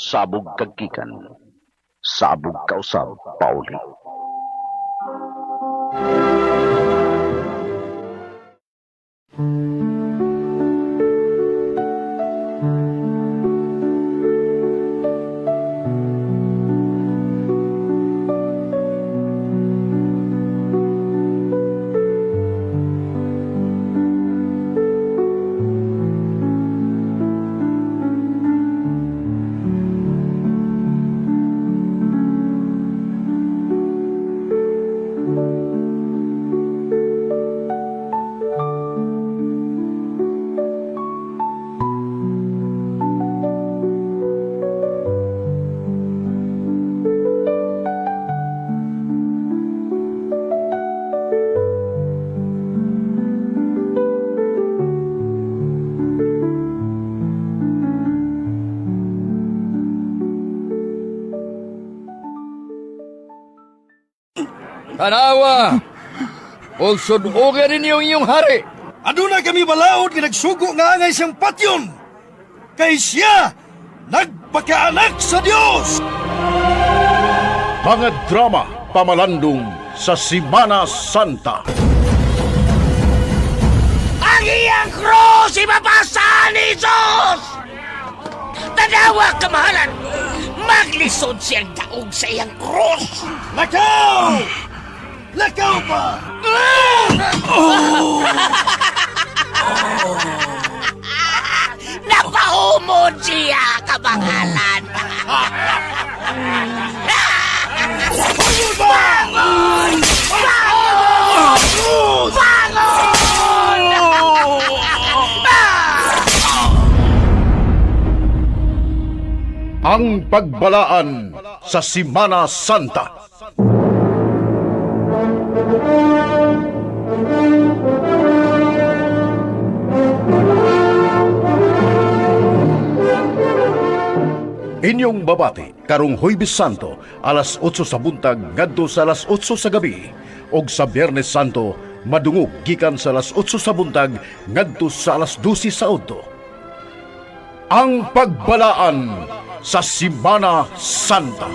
Sabog kag gikan. Sabog kausab pauli. Tanawa! Ulsod uga ninyo ang inyong hari! Aduna kami balaod nga nagsugo nga angay siyang patyon. Kay siya nagpakaanak sa Dios. Mga drama pamalandong sa Simana Santa. Ang iyang krus ipapasa ni Jesus! Tanawa, kamahalan! Maglisod siyang daog sa iyang krus! Lakaw! Lakaw pa! Napahumod siya, kamahalan! Bangon! Bangon! Bangon! Ang pagbalaan sa Simana Santa. Inyong babati karong Huwebes Santo alas 8 sa buntag ngadto sa alas 8 sa gabi ug sa Biyernes Santo madungog gikan sa alas 8 sa buntag ngadto sa alas 12 sa udto. Ang pagbalaan sa Simana Santa.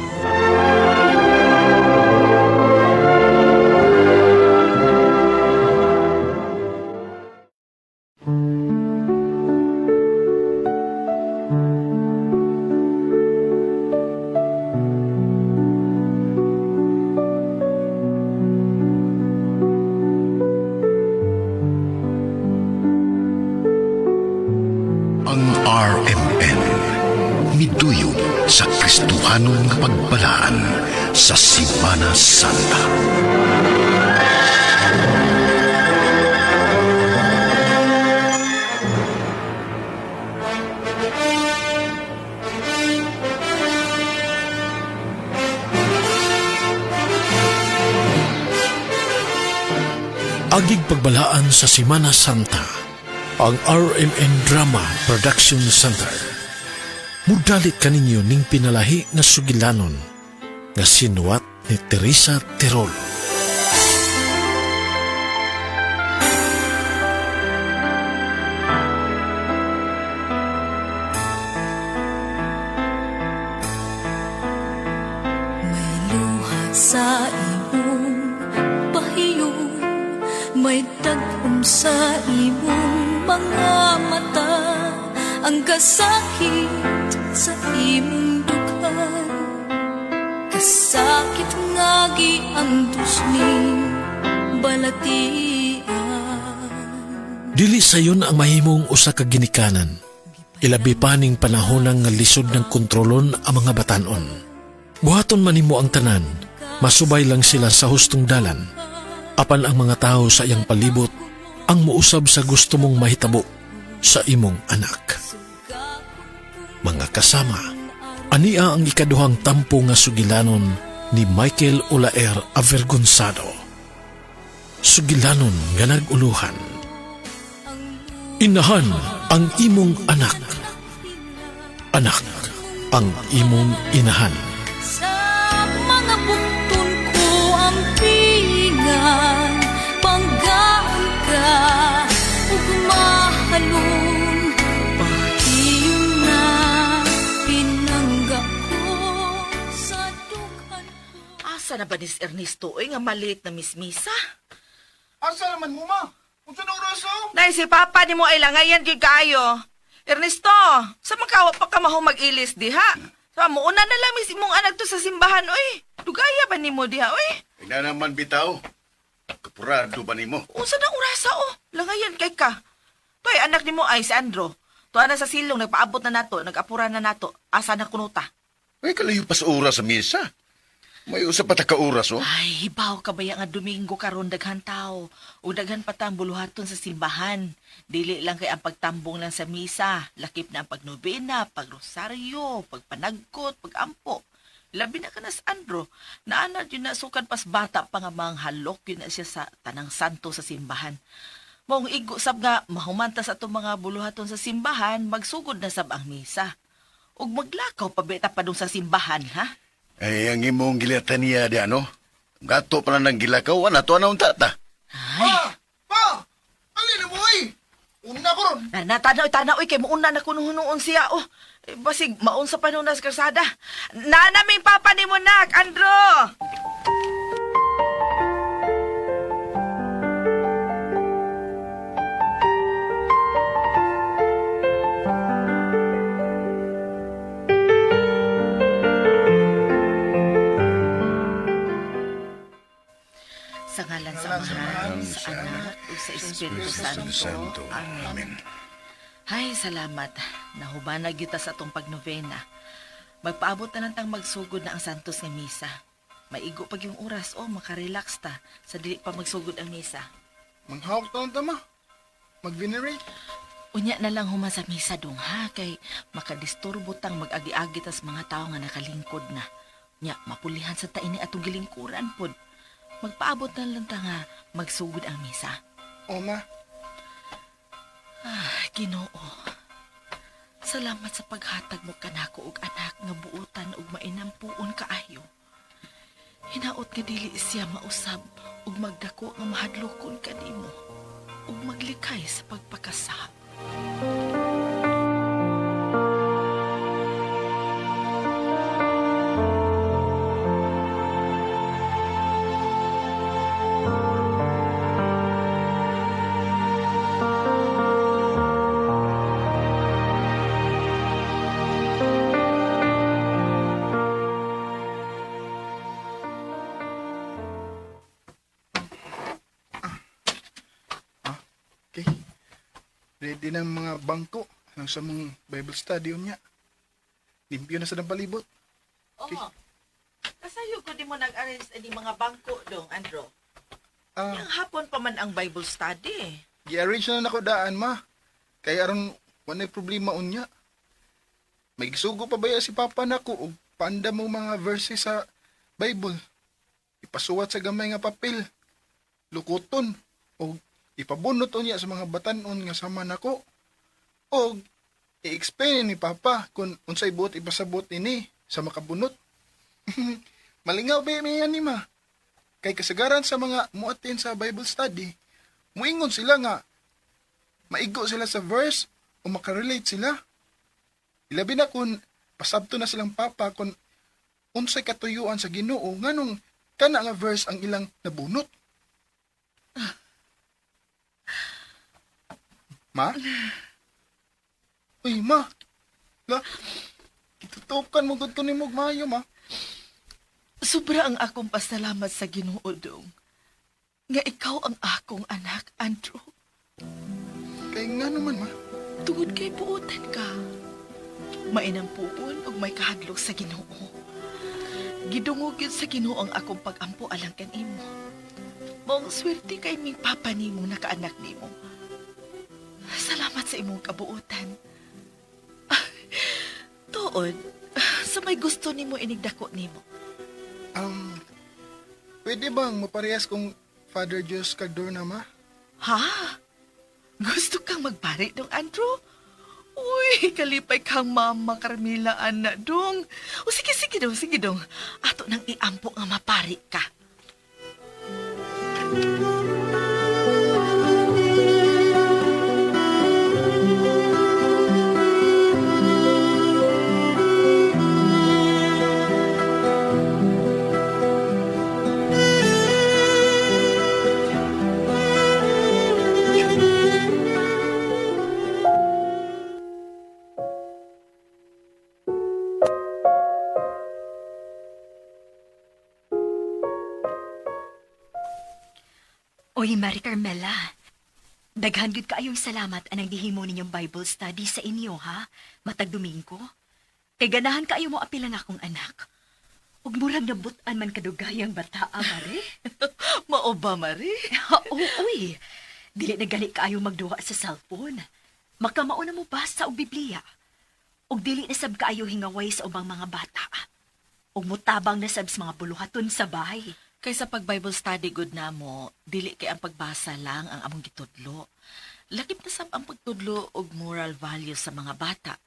Ang RMN miduyog sa Kristohanon nga pagbalaan sa Simana Santa. Agig pagbalaan sa Simana Santa, ang RMN Drama Production Center. Mudalit kaninyo ning pinalahi nga sugilanon nga sinuwat ni Teresa Tirol. May luha sa imong pahiyon, may tag-um sa imong mga mata. Ang kasakit sa imong dughan, kasakit nga giantos ning balatian. Dili sayon ang mahimong usa ka ginikanan. Ilabi pa ning panahonang nga lisod ng kontrolon ang mga batanon. Buhaton man nimo ang tanan, masubay lang sila sa hustong dalan. Apan ang mga tao sa iyang palibot ang muusab sa gusto mong mahitabo sa imong anak. Mga kasama, ania ang ikaduhang tampo nga sugilanon ni Michael Olaer Avergonzado. Sugilanon nga nag-uluhan. Inahan ang imong anak. Anak ang imong inahan. Sa mga bukton ko ang pingan, panggaon ka ug mahalon, pahiyon na pinanggaon. Asa na ba ni si Ernesto oy nga malit na mismisa? Asa naman mo, ma? Unsa na oras, oh? Nay, si Papa ni mo ay langayan gyud kaayo. Ernesto, sa makawa pa ka maho mag-ilis diha? Sa muuna na lang mis imong anak to sa simbahan oy. Dugaya ba nimo diha oy? Ina naman bitaw. Kapurado ba nimo? Unsa na orasa oh? Langayan kay ka. Toy, anak nimo ay si Andro. Tuwa na sa silong nagpaabot na nato, nag-apura na nato. Asa na kunuta? Ay, kalayo pa sa oras sa misa. May usa pa ta ka oras, oh. Ay, hibaw ka baya nga Domingo karon daghan tao. O daghan pa ta ang buluhaton sa simbahan. Dili lang kay ang pagtambong lang sa misa. Lakip na ang pagnobena, pagrosaryo, pagpanagkot, pagampo. Labi na ka na sa Andro. Naana yun na sukan pas bata pa nga mga halok yun na siya sa tanang santo sa simbahan. Maong igo sab nga mahumanta sa atong mga buluhaton sa simbahan, magsugod na sab ang misa. Ug maglakaw pa beta pa dong sa simbahan, ha? Ay, ang imong gilatan niya di ano? Gato pa na ng gilakaw, ana to na unta ta. Ay. Pa! Pa! Alin na mo, oy! Una ko ron. Na, na tanaw, tanaw, kay muuna na kuno siya, oh. Eh, basig, maunsa pa nun sa kalsada. Nanaming papa ni mo, nak, Andro! Sa ngalan sa Amahan, sa Anak, ug sa Espiritu Santo. Amen. Ay, salamat. Nahubanag kita sa atong pagnovena. Magpaabot na lang tang magsugod na ang Santos nga misa. Maigo pag yung oras, oh, makarelax ta sa dili pa magsugod ang misa. Manghawak ta lang ta, ma. Mag-venerate. Unya na lang human sa misa dong ha, kay makadisturbo tang mag-agi-agi tas mga tao nga nakalingkod na. Nya, mapulihan sa taini atong gilingkuran pod. Magpaabot na lang ta nga magsugod ang misa. O, ma. Ah, Ginoo. Salamat sa paghatag mo kanako og anak nga buotan ug mainampuon kaayo. Hinaot nga dili siya mausab ug magdako nga mahadlokon kanimo ug maglikay sa pagpakasab. Okay. Ready na ang mga bangko ng sa mong Bible study unya. Limpyo na sa dang palibot. Oo. Kasayo ko di mo nag-arrange ani mga bangko dong, Andro. Ah, Yang hapon pa man ang Bible study. gi-arrange na nako daan, ma. Kay aron walay problema unya. May gisugo pa baya si Papa nako og paanda mo mga verses sa Bible. Ipasuwat sa gamay nga papel. Lukoton og ipabunot unya sa mga batan-on nga sama nako. Og i-explain ni Papa kung unsay buot ipasabot ini sa makabunot. Malingaw ba may ani ma? Kay kasagaran sa mga muatin sa Bible study, muingon sila nga maigo sila sa verse o makarelate sila. Ilabi na kung pasabto na silang papa kung unsay katuyuan sa Ginoo nganong kana nga verse ang ilang nabunot. Ma? Uy, ma. La, kitutukan mo gud ko nimo og maayo, ma. Sobra ang akong pasalamat sa Ginoo dong. Nga ikaw ang akong anak, Andrew. Kay nga naman, ma. Tungod kay buotan ka. Mainampuon ug may kahadlok sa Ginoo. Gidungog yun sa Ginoo ang akong pagampo alang kan imo. Maong swerte kay ming papa nimo nakaanak nimo. Salamat sa imong kabuotan. Tuod, sa may gusto nimo inigdako nimo. Um, pwede bang maparehas kong Father Diyos kag Dorna, ma? Ha? Gusto kang magpare dong, Andrew? Uy, kalipay kang Mama Carmela, anak dong. O sige, sige dong, sige dong. Ato nang iampo nga mapari ka. Oy, Mari Carmela. Daghan gyud kaayong salamat anang gihimo ninyong Bible study sa inyo, ha? Matag Domingo. Kay ganahan kaayo mo apil ang akong anak. Ug murag nabut-an man kadugayang bataa, Mare. Mao ba, Mari? Oo, uy. Dili na gani kaayo magduwa sa cellphone. Makamao na mo basa og Biblia. Ug dili na sab kaayo hingaway sa ubang mga bata. Ug mutabang na sab sa mga buluhaton sa bahay. Kay sa pag-Bible study good namo, dili kay ang pagbasa lang ang among gitudlo. Lakip na sab ang pagtudlo og moral values sa mga bata,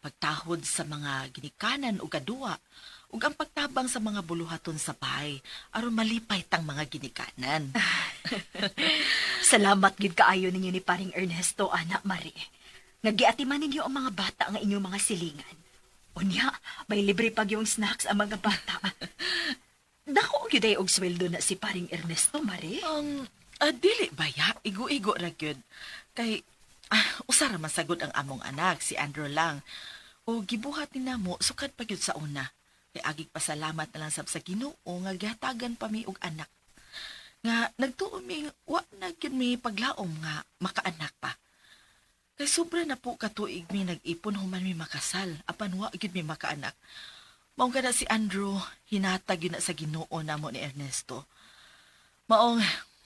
pagtahod sa mga ginikanan ug kaduwa, ug ang pagtabang sa mga buluhaton sa bahay aron malipay tang mga ginikanan. Salamat gid kaayo ninyo ni paring Ernesto, anak Mari. Nga giatiman ninyo ang mga bata nga inyong mga silingan. Unya, may libre pag yung snacks ang mga bata. Dako gyud ay og sweldo na si paring Ernesto, Mari. Dili ba ya? Igo-igo ra gyud. Kay usa ra man sagud ang among anak, si Andrew lang. O gibuhat ni namo sukad pa gyud sa una. Kay agig pasalamat na lang sab sa Ginoo nga gihatagan pa mi og anak. Nga nagtuo mi wa na gyud mi paglaom nga makaanak pa. Kay sobra na po katuig mi nag-ipon human mi makasal apan wa gyud mi makaanak. Maong kada si Andrew hinatag gyud na sa Ginoo namo ni Ernesto. Maong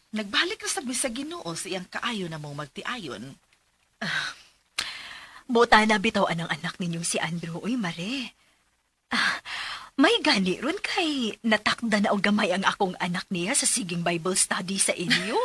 nagbalik na sabi sa Ginoo sa iyang kaayo na mong magtiayon. Buta na bitaw anang anak ninyong si Andrew, uy, Mare. Ah, may gani ron kay natakda na og gamay ang akong anak niya sa siging Bible study sa inyo.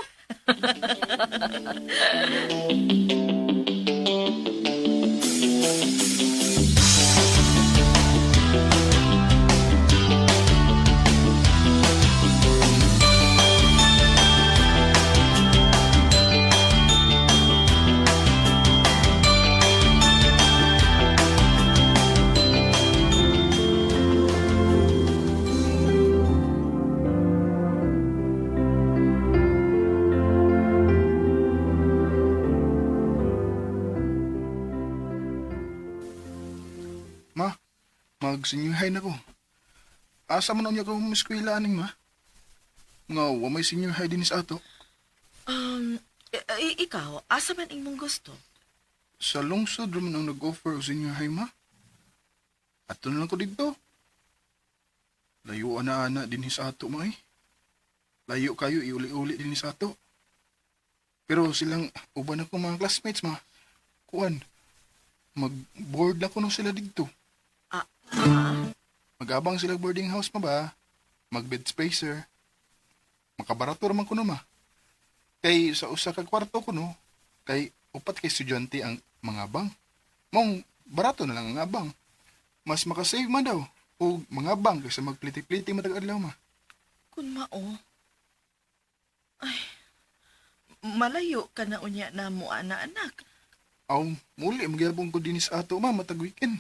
Ma, mag-senior high na ko. Asa man unya ko eskwela aning ma? Nga, wa may senior high din sa ato. Ikaw, asa man imong gusto? Sa lungsod raman ang nag-offer og senior high ma. Ato na lang ko dito. Layo ana ana din sa ato ma eh. Layo kayo iuli-uli din sa ato. Pero silang uban ako mga classmates ma. Kuan, mag-board na ko no sila didto. Ah, ah, Magabang sila boarding house ma ba? Mag-bed spacer. Makabarato raman kuno ma. Kay sa usa ka kwarto kuno, kay upat kay estudyante ang mga bang. Mong barato na lang ang abang. Mas makasave man daw og mga bang kaysa magpliti-pliti matag adlaw ma. Kun mao. Ay, malayo ka na unya na mo, ana anak. Aw, muli magyapon ko dinhi sa ato ma matag weekend.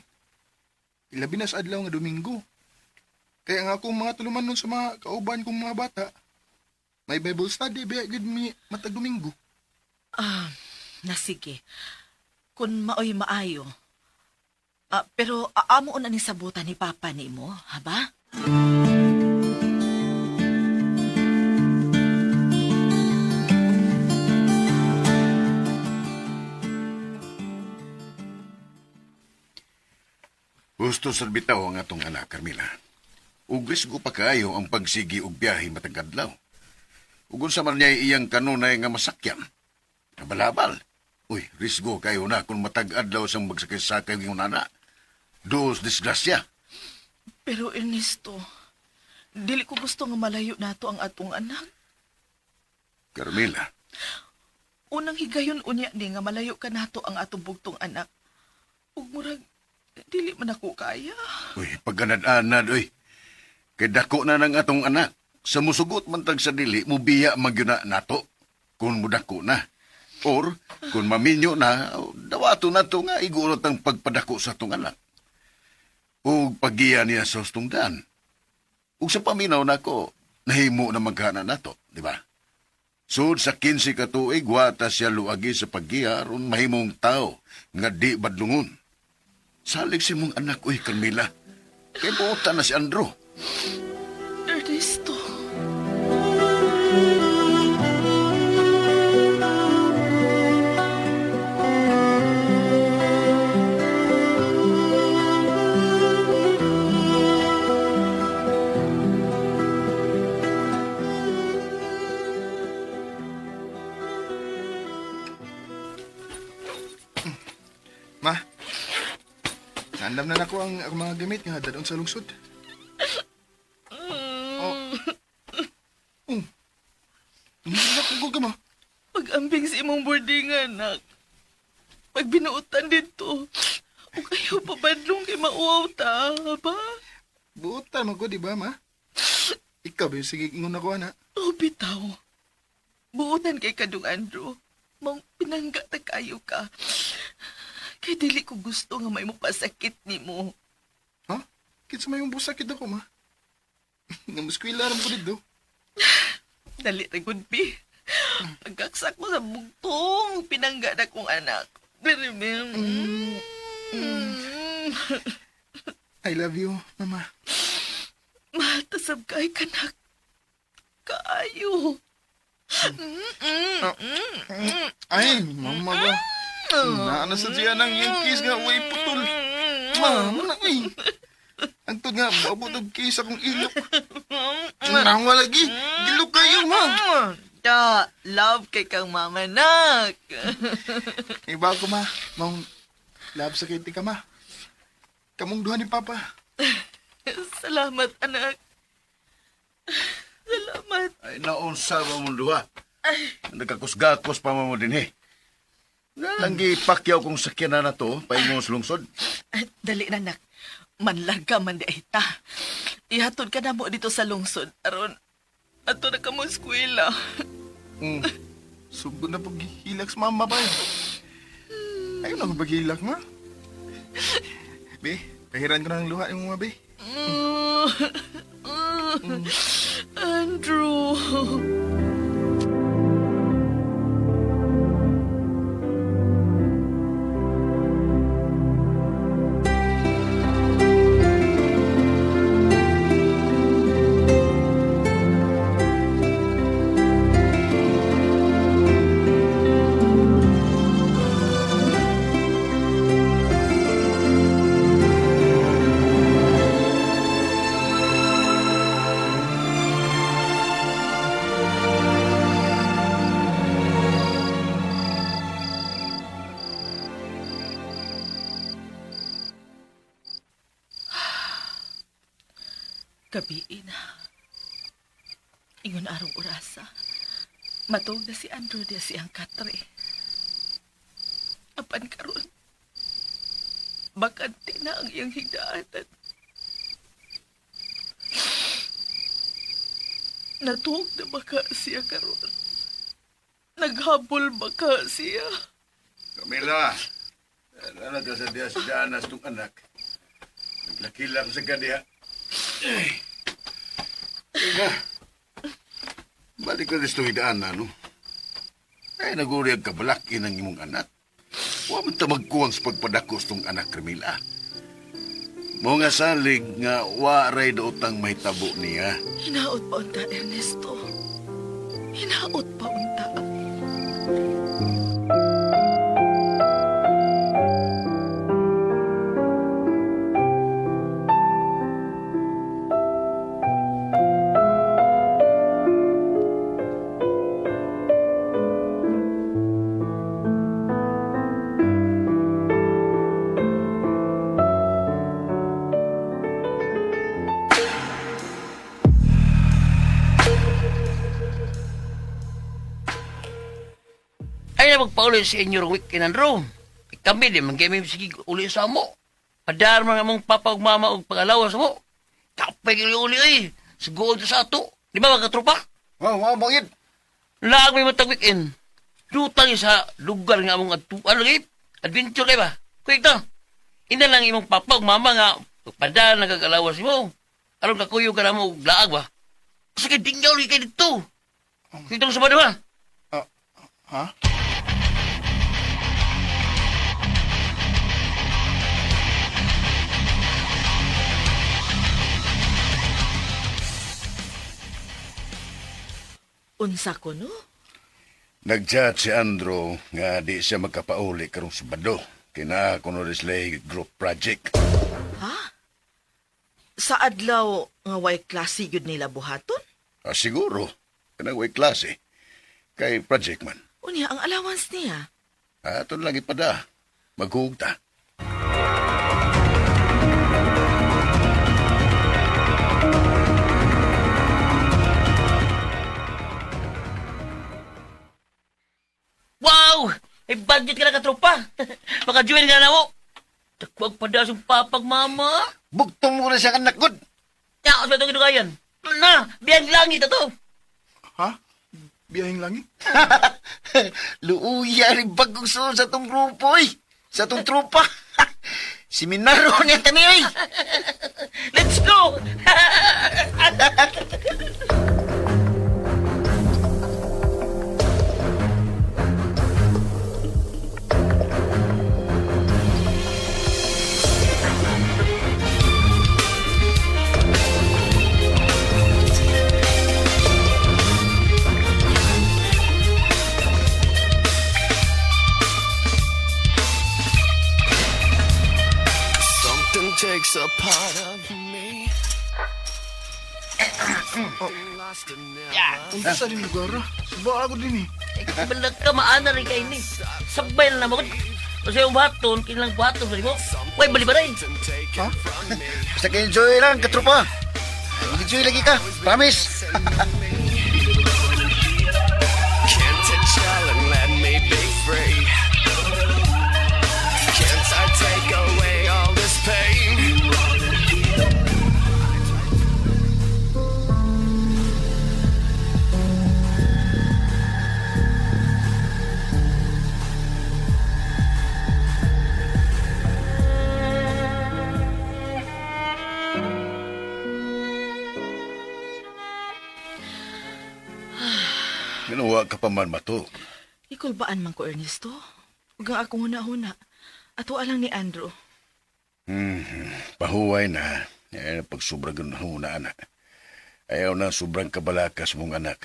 Ilabi na sa adlaw nga Domingo. Kaya nga akong mga tulumanon sa mga kauban kong mga bata, may Bible study biya gid mi matag Domingo. Ah, na sige. Kun maoy maayo. Ah, pero amo na ni sabutan ni Papa nimo, ha ba? Gusto sa bitaw ang atong anak, Carmila. Ug risgo pa kaayo ang pagsigi og biyahe matag adlaw. Ug unsa man niya iyang kanunay nga masakyan. Kabalabal. Uy, risgo kayo na kung matag adlaw sang magsakay-sakay ng nana. Dos disgrasya. Pero Ernesto, dili ko gusto nga malayo nato ang atong anak. Carmila, Unang higayon unya ni nga malayo ka nato ang atong bugtong anak. Ug murag dili man ako kaya. uy, pagganad-anad, uy. Kay dako na ng atong anak. Sa musugot man tag sa dili, mubiya magyuna nato. Kung mudako na. Or, kung maminyo na, dawato na to nga igurot ang pagpadako sa atong anak. O paggiya niya sa hustong daan. Ug sa paminaw nako, nahimo na maghana nato, di ba? Sud sa 15 ka tuig, wata siya luagi sa paggiya aron mahimong tao nga di badlungon. Salig si mong anak, uy, Carmila. Kay buota na si Andrew. Ernesto. Andam na nako ang akong mga gamit nga dadon sa lungsod. Oh. Oh. Hindi ko ka ma. Pag-ambing sa imong boardingan, anak. Pag binuotan dito, o kayo pabadlong kay mauaw ta, ba? Buotan mo ko, di ba, ma? Ikaw ba yung sige ingon ako, ana? Oh, bitaw. Buotan kay kadung Andrew. Mong pinangga ta kayo ka. Kay dili ko gusto nga may mupasakit nimo. Ha? Kinsa may yung busakit ako, ma? Namuskwila ram ko dito. Dali ra gud bi. Pagkaksak ko sa bugtong, pinangga na kong anak. Pero, mm. I love you, mama. Mahal ta sab kay kanak. Kaayo. Ay, mama ba? Naana sa siya ng iyang kiss nga, way putol. Mama na, eh. Ang tod nga, maabot og kiss akong ilok. Nangwa lagi. Gilok kayo, ma. Da, love kay kang mama nak. Iba ko, ma. Maong love sa kiti ka, ma. Kamong duha ni Papa. Salamat anak. Salamat. Ay, naunsa ba mong duha? Nagkakusgakos pa mo din eh. Langgi pakyaw kong sakyanan na to, paingon sa lungsod. Ay, dali na nak. Manlarga man di ay ta. Ihatod ka na mo dito sa lungsod aron ato na ka mo eskwela. Mm. Sugod na paghilak sa mama pa eh. Ayaw na akong paghilak, ma. Be, pahiran ko na ng luha yung mga be. Andrew. Gabi na. Ingon arong orasa. Matog na si Andrew diya siyang katre. Apan karon. Bakante na ang iyang higdaanan. Natuog na baka siya karon. Naghabol baka siya. Camila, nalaga sa diya si Danas tong anak. Naglakilak sa kaniya. Ay. Teka, balik na dito hidaan na, no? Ay, naguri ang kabalakin ng imong anak. Wa man ta magkuwang sa pagpadakos tong anak, Camila. Mo nga salig nga wa ray daotang mahitabo niya. Hinaot pa unta, Ernesto. Hinaot pa unta. Ay na magpauli sa inyo rong weekend Andrew. Kami di man kami sige uli sa amo. Padar man among papa ug mama og pangalawa sa mo. Kapay uli uli ay. Sugoon ta sa ato. Di ba mga katropa? Oh, wow, bangit. Laag may matag weekend. Lutang sa lugar nga among adtuan lagi. Adventure kay ba? Kuya ta. Ina lang imong papa ug mama nga pagpadar nagagalawa si mo. Aron kakuyog ka na mo og laag ba? Kasi kay dinggaw lagi kay dito. Kuya sa ba ba? Ha? Unsa ko, no? Nagchat si Andrew nga di siya magkapauli karong Sabado. Kina kuno sila group project. Ha? Sa adlaw nga way klase gyud nila buhaton? Ah, siguro. Kanang way klase. Kay project man. Unya ang allowance niya. Ato lang ipada. Maghuhugta. Budget ka na katropa. Maka-join ka na mo. Takwag pa daw papag mama. Bugtong mo na siya anak gud. Ya, sa itong ginugayan. Na, biyang langit ato. Ha? Biyahing langit? Luuya ni bagong sulod sa tong grupo, oy. Sa tong tropa. Seminaryo niya kami, oy. Let's go! Something takes a part of me. Unsa sa din lugar ah? Suba ako din eh. Balak ka, maana rin kayo ni. Sabay na naman. Kasi yung baton, kinilang baton sa mo. Uy, balibaray. Ha? Basta kayo enjoy lang, katropa. Enjoy lagi ka. Promise. Can't it chill and let me be free? Can't I take away all this pain? Ginawa ka pa man mato. Ikulbaan man ko, Ernesto. Ug ang akong huna-huna. Ato alang ni Andrew. Pahuway na. Eh, pag sobrang huna, anak. Ayaw na sobrang kabalakas mong anak.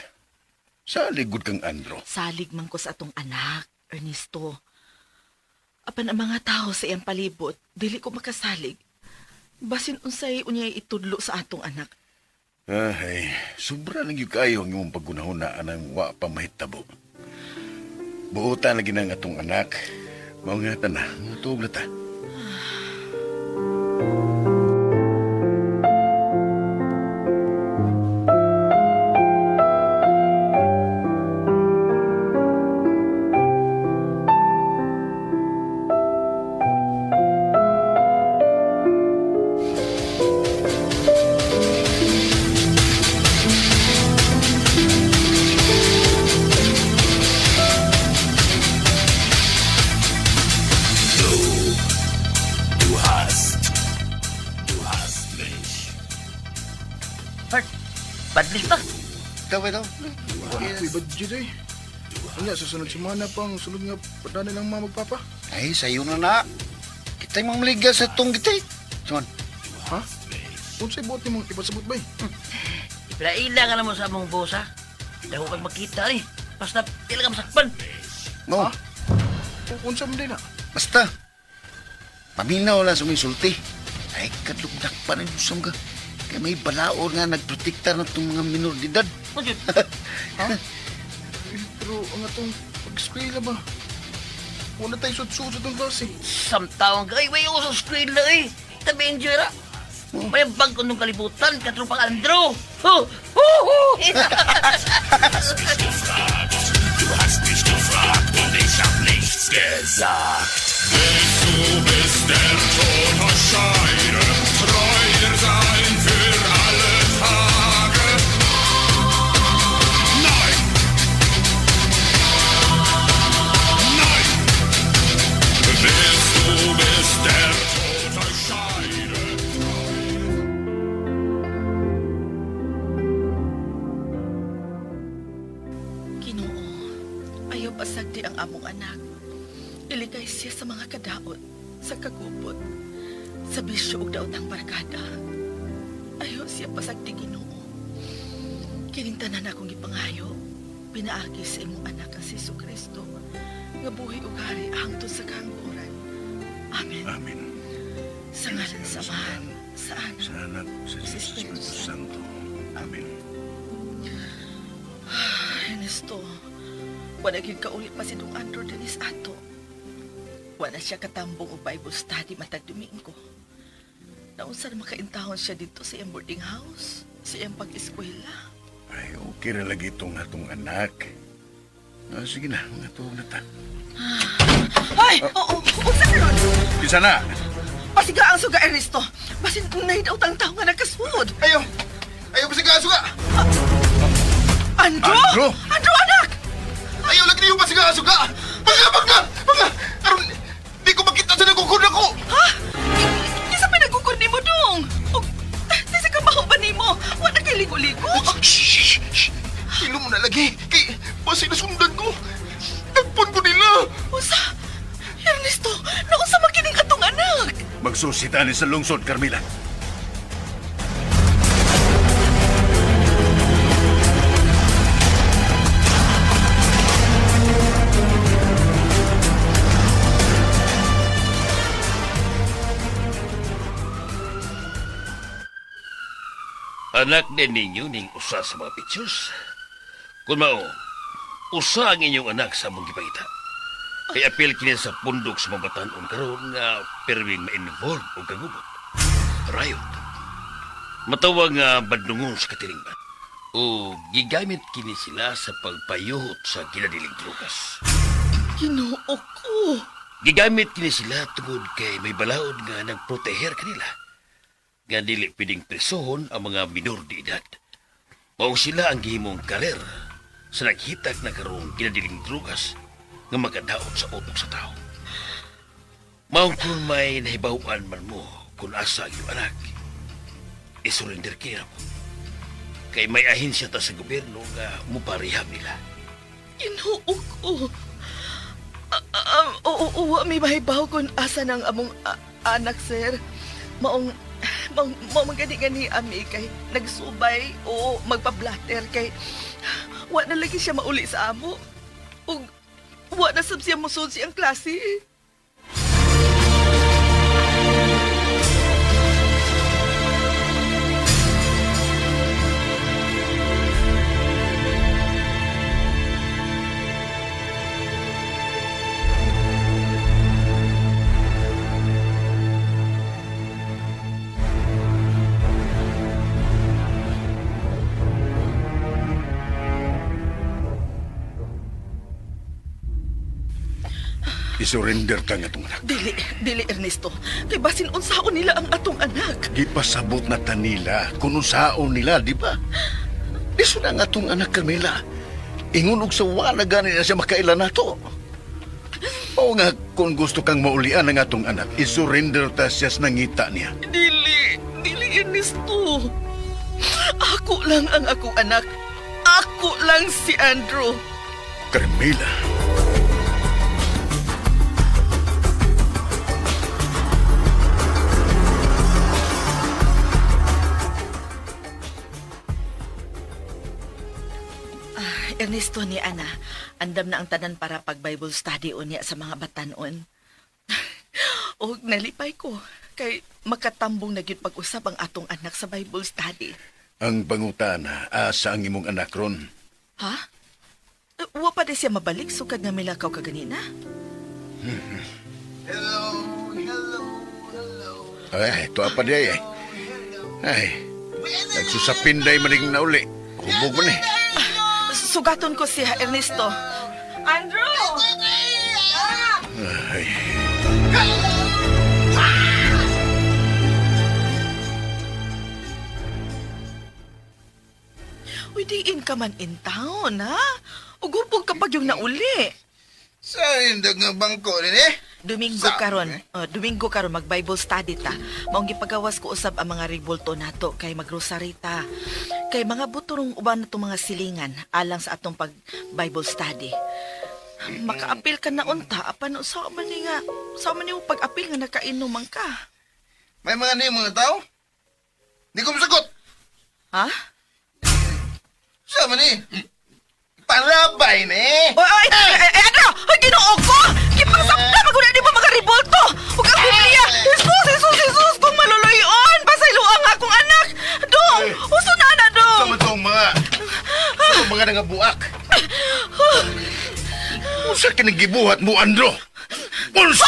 Sa ligod kang Andro. Salig man ko sa atong anak, Ernesto. Apan ang mga tao sa iyang palibot, dili ko makasalig. Basin unsay unyay itudlo sa atong anak. Ay, sobra lang yung kayo ang imong paggunahuna anang wa pa mahitabo. Buotan lagi ng atong anak. Mao nga ta na, tuog na ta. Du hast. Du hast mich. Bart, badlis pa. Ikaw, ikaw. Wala ko'y budget eh. Unya, susunod semana pang sunod nga padana lang mga magpapa. Ay, sayo na na. Kita'y mga maliga sa tong gitay. Suman. Ha? Unsay buot nimong ipasabot bay? Iplaila ka naman sa among bosa. Dahil kang makita eh. Basta pila ka masakpan. No, Unsa man din na? basta. Paminaw lang sa mga sulti. Ay, kadlugdak pa rin usam ka. Kaya may balaod nga nagprotektar na itong mga minor de edad. Ano yun? Eh, pero ang atong pag-eskwela ba? Wala tayo sud-sud sa itong klase. Samtawang ka. Ay, way ako sa screen lang eh. Tabi enjoy ra. May bangko nung kalibutan, katrupang Andrew. Ho! Ho! Ho! Du hast mich gefragt und ich hab nichts gesagt. Bis du bis der Tod uns scheide, treu dir sein für alle Tage. Nein! Nein! Bis du bis der Tod euch scheide. Ginoo, ayaw pasagdi ang among anak. Ilikay siya sa mga kadaot, sa kagubot, sa bisyo ug daot ang barkada. Ayaw siya pasagdi, Ginoo. Kining tanan akong gipangayo, pinaagi sa imong anak ang si Kristo, nga buhi ug hari hangtod sa kahangguran. Amen. Amen. Sa ngalan sa Amahan, sa Anak, Sa anak, sa sa Diyos Espiritu Espiritu Santo. Santo. Amen. Ernesto, wala gyud kauli pa si Dong Andrew Denis ato. Wala siya katambong og Bible study matag Domingo. Naunsa na makaintahon siya dito sa iyang boarding house, sa iyang pag-eskwela. Ay, okay ra lagi itong atong anak. Ah, sige na, mga tuog na ta. Ay, oo, unsa karon? Kinsa na? Pasiga ang suga, Ernesto. Basin nahidaw tang tao nga nagkasud. Ayo! Ayo, pasiga ang suga! Andrew! Andrew! Andrew, anak! Ayaw lagi niyo pasiga ang suga! Bangga, bangga! Bangga! Aron, di ko makita sa nagukod ako! Ha? Kinsa pa nagukod nimo dong? Og sa kabaho ba nimo? Wa na kay ligo-ligo. Shh! Shh! Hilo mo na lagi. Kay, basi nasundan ko. Tagpon ko nila. Unsa? Ernesto, naunsa man kining atong anak? Magsusita ni sa lungsod, Carmela. Anak din ninyo ning usa sa mga pictures. Kung mao, usa ang inyong anak sa among gipakita. Kay apil kini sa pundok sa mga batan-on karon nga perming ma-involve og kagubot. Riot. Matawag nga badlungon sa katilingban. O gigamit kini sila sa pagpayuhot sa ginadiling drugas. Ginoo ko. Gigamit kini sila tungod kay may balaod nga nagproteher kanila. Nga dili pwedeng presohon ang mga minor de edad. Mao sila ang gihimong karer sa naghitak na karong ginadiling drugas nga makadaot sa utok sa tao. Mao kung may nahibaw-an man mo kung asa ang iyong anak, isurrender kaya mo. Kay may ahensya ta sa gobyerno nga muparehab nila. Ginoo ko. Oo, oo, may mahibaw kung asa ng among anak, sir. Maong, maong, maong gani-gani ami kay nagsubay o magpa-blatter kay wa na lagi siya mauli sa amo. Ug wa na sab siya mosud siyang klase. Isurrender ka nga itong anak. Dili, dili Ernesto. Kay basin unsaon nila ang atong anak. Gipasabot na ta nila kung unsaon nila, di ba? Liso na nga itong anak, Carmela. Ingon og sa wala gani na siya makaila nato. Oo nga, kung gusto kang maulian ang atong anak, isurrender ta siya sa nangita niya. Dili, dili Ernesto. Ako lang ang akong anak. Ako lang si Andrew. Carmela. Ernesto ni Ana, andam na ang tanan para pag Bible study unya sa mga batanon. Og nalipay ko kay makatambong na gyud pag-usab ang atong anak sa Bible study. Ang pangutana, asa ang imong anak ron? Ha? Wa pa di siya mabalik sukad nga milakaw kaganina? Hello, hello, hello. Ay, ito pa di ay. Ay, nagsusapinday manig na uli. Hubog man eh. Sugaton ko siya, Ernesto. Andrew! Ay. Uy, diin ka man in town, ha? Ugupog kapag yung nauli. Sa indag nga bangko rin eh. Domingo karon, oh, Domingo karon mag Bible study ta. Maong gipagawas ko usab ang mga ribulto nato kay magrosary ta. Kay mga butorong uban natong mga silingan alang sa atong pag Bible study. Makaapil ka na unta apan sa man ni nga sa man ni pag-apil nga nakainom man ka. May mga ni mga tao? Di ko masagot. Ha? Sa man ni? Parabay ni. Oy, oy, ay, ay, ay, ano? Ay, Ginoo ko! Gipasakta maguna di mo mga ribulto! Ug ang Biblia! Jesus, Jesus, Jesus! Kung maluluyon! Pasayloa ang akong anak! Dong! Uso na na, dong! Sa matong mga... Sa mga nangabuak. Unsa kinigibuhat mo, Andro? Unsa!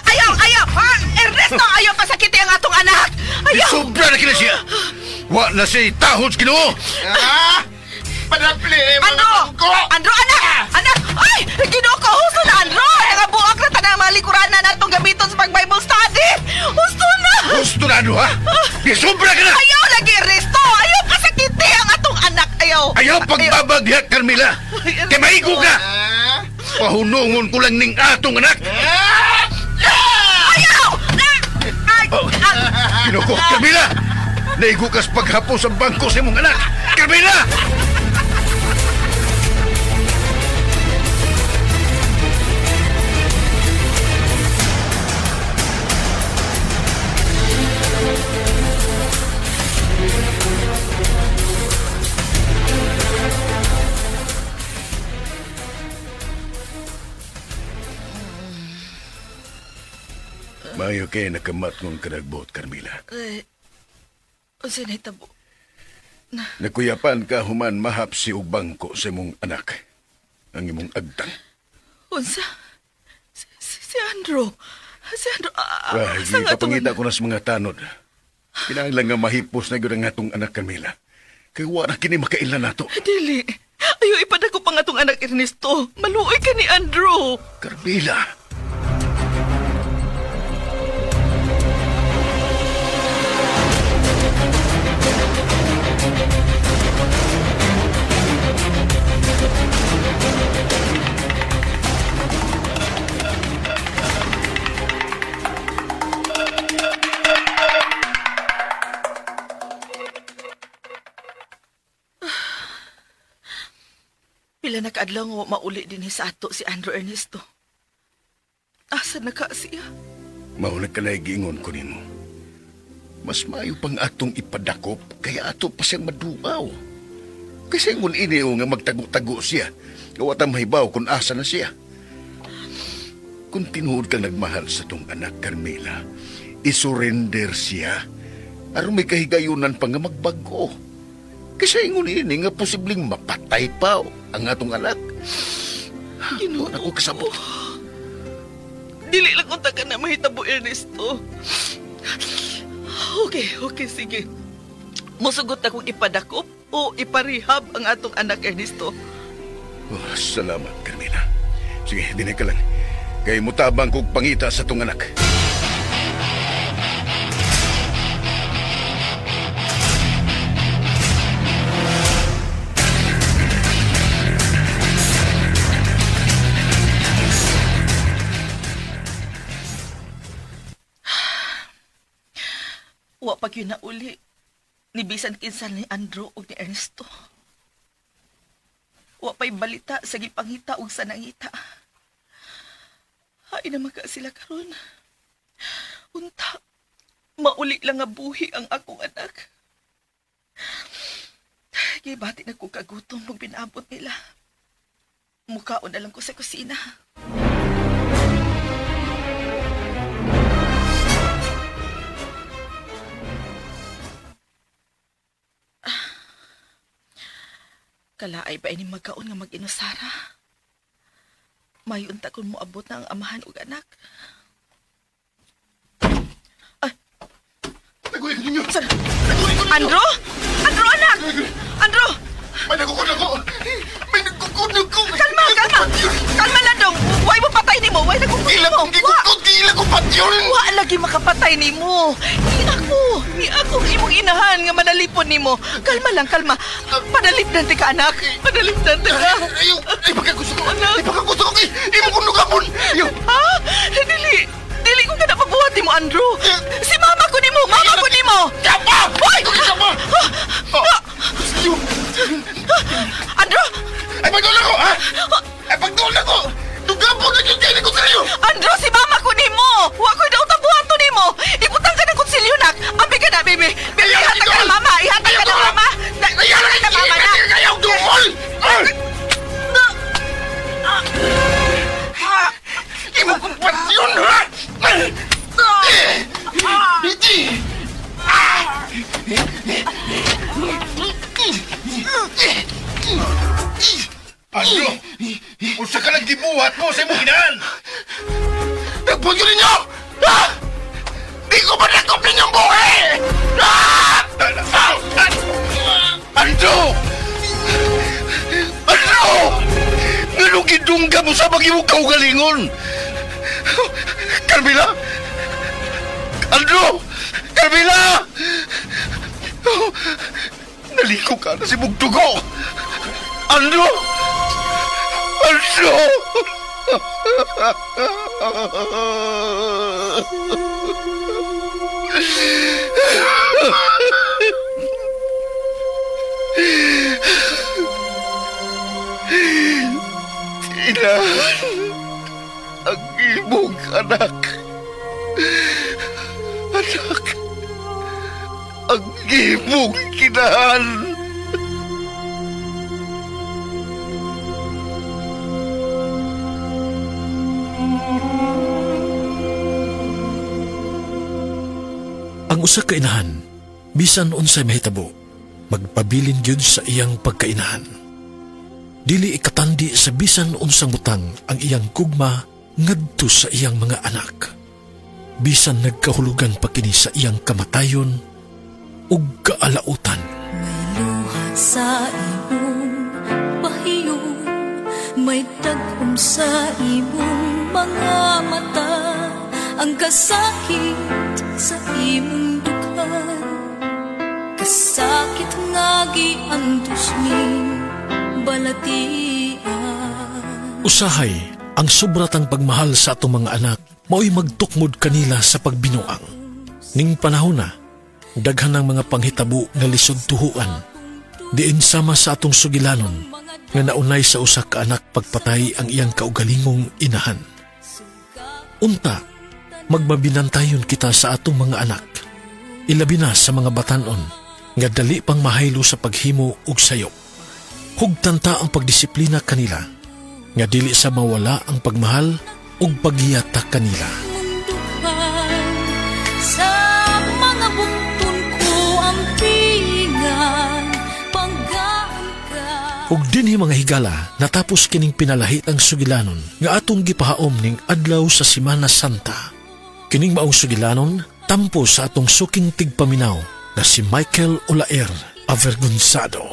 Ayaw, ayaw! Ha? Ernesto, ayaw pasakiti ang atong anak! Ayaw! Sobra na kina siya! Wa na siya tahod sa Ginoo! Ah! Panapli eh, mga Andro! bangko! Andro, anak! Anak! Ay! Ginoo ko! Huso na, Andro! Nangabuak na. Balikurana na itong gamiton sa pag-Bible study! Husto na! Gusto na ano, ha? Gisubra ka na! Ayaw lagi, Ernesto! Ayaw kasakiti ang atong anak! Ayaw! Ayaw pagbabagya, Carmela! Kay maigo ka! Pahunungon ko lang ning atong anak! Ayaw! Ay! Oh, Kinuko, Carmela! Naigo kas paghapos ang bangko sa imong anak! Carmela! Mayo kay nakamat kong kanagbot, Carmela. Ay, unsa na hitabo? Nakuyapan ka human mahapsi og bangko sa imong anak. Ang imong agtang. Unsa? Si Andrew. Si Andrew. Ay, asa nga atong ipapangita ko na sa mga tanod. Kinahanglan nga mahipos na gyud ang atong anak, Carmela. Kay wa na kini makaila nato. Dili. Ayaw ipadako pa nga atong anak, Ernesto. Maluoy ka ni Andrew. Carmela! Pila na kaadlaw nga wa mauli din sa ato si Andrew Ernesto. Asa na ka siya? Mao na kanay giingon ko nimo. Mas maayo pang atong ipadakop kaya ato pa siyang maduaw. Kasi ingon ini o nga magtago-tago siya. Wa ta mahibaw kung asa na siya. Kung tinuod kang nagmahal sa tong anak, Carmela, isurrender siya. Aron may kahigayunan pa nga magbago. Kasi ingon ini nga posibleng mapatay pa ang atong anak. Ginoo Ako kasabot. Dili lang unta ka na mahitabo, Ernesto. Okay, okay, sige. Musugot akong ipadakop o iparehab ang atong anak, Ernesto. Oh, salamat, Carmela. Sige, dinay ka lang. Kay mutabang kog pangita sa tong anak. Wa pa gyud na uli. Ni bisan kinsa ni Andrew ug ni Ernesto. Wa pa'y balita sa gipangita ug sa nangita. Hay na ka sila karon. Unta, mauli lang nga buhi ang akong anak. Gibati na ko kagutom pag pinaabot nila. Mukaon na lang ko sa kusina. Kalaay ba ini magkaon nga mag-inusara? May unta kun moabot na ang amahan ug anak. Ay. Andrew? Andrew, anak! Andrew! May nagkukod ako! May nagkukod ako! Kalma, kalma! Kalma lang dong! Why mo patay nimo? Why nagkukod nimo? Gikukod! Gila ko patyon! Wa lagi makapatay nimo. Ni ako, ni ako ang imong inahan nga manalipon nimo. Kalma lang, kalma. Panalipdan ti ka, anak. Panalipdan ti ka. Ayaw! Ay, baka gusto ko! Anak. Ay, baka gusto ko! Ay, imo ko nugapon! Ayaw! Ha? Dili. Dili ko kana pabuhat nimo, Andrew. Si mama ko nimo, mama ko nimo. Kapa! Hoy! Kapa! Andrew! Ay, pagdula ko! Ha? Ay, pagdula ko! Nugapon na yung kayo ko sa iyo! Andrew, si mama ko nimo! Wa ko'y daw tabuhato nimo! Ibutang ka ng kutsilyo, nak! Ambi ka na, baby! Baby, ihatag ka na, mama! Ihatag ka na, mama! Ayaw Ihatag ka na, mama, na! Ayaw, dungol! Imo kong patyon, ha? Andrew! Unsa ka lang gibuhat mo sa imong inahan? Nagpunyo ninyo! Ha? Di ko ba nakop ninyong buhay? Ah! Andrew! Andrew! Nganong gidungga mo sa imong kaugalingon? Carmela! Andrew! Carmela! Naliko ka na si Bugtugo! Andrew! Andrew! Inahan ang imong anak. Anak, ang imong kinahan. Ang usa ka inahan, bisan unsay mahitabo, magpabilin gyud sa iyang pagkainahan. Dili ikatandi sa bisan unsang butang ang iyang gugma ngadto sa iyang mga anak. Bisan nagkahulugan pa kini sa iyang kamatayon ug kaalautan. Luha sa imong pahiyong, may tagum sa imong mga mata, ang kasakit sa imong dukhan, kasakit nga giantos ning balatian. Usahay, ang sobratang pagmahal sa atong mga anak mao'y magtukmod kanila sa pagbinuang. Ning panahon na, daghan ang mga panghitabo nga lisod tuhuan. Diin sama sa atong sugilanon nga naunay sa usa ka anak pagpatay ang iyang kaugalingong inahan. Unta, magmabinantayon kita sa atong mga anak. Ilabi na sa mga batanon nga dali pang mahaylo sa paghimo ug sayop. Hugtan ta ang pagdisiplina kanila nga dili sa mawala ang pagmahal ug paghiyata kanila. Sa mga bunton ko ang pingan, panggaon ka. Ug dinhi mga higala, natapos kining pinalahitang sugilanon nga atong gipahaom ning adlaw sa Simana Santa. Kining maong sugilanon tampo sa atong suking tigpaminaw na si Michael Olaer Avergonzado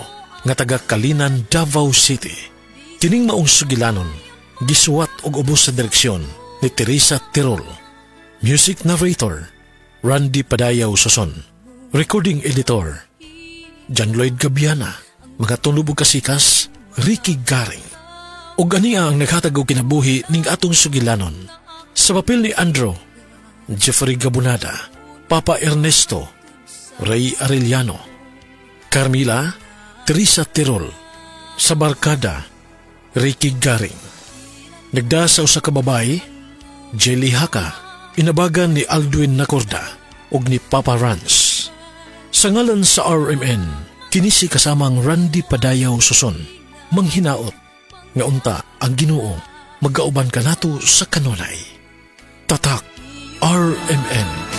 nga taga Kalinan, Davao City. Kining maong sugilanon gisuwat og ubos sa direksyon ni Teresa Tirol. Music narrator Randy Padayaw Soson. Recording editor John Lloyd Gabiana. Mga tunog ug kasikas Ricky Garing. Ug ania ang naghatag og kinabuhi ning atong sugilanon. Sa papel ni Andrew, Jeffrey Gabunada, Papa Ernesto, Ray Arellano, Carmila, Teresa Tirol, sa barkada, Ricky Garing. Nagda sa usa ka babae, Jelly Haka, inabagan ni Aldwin Nacorda ug ni Papa Rans. Sa ngalan sa RMN, kini si kasamang Randy Padayaw Suson, manghinaot, nga unta ang Ginoo magauban kanato sa kanunay. Tatak RMN.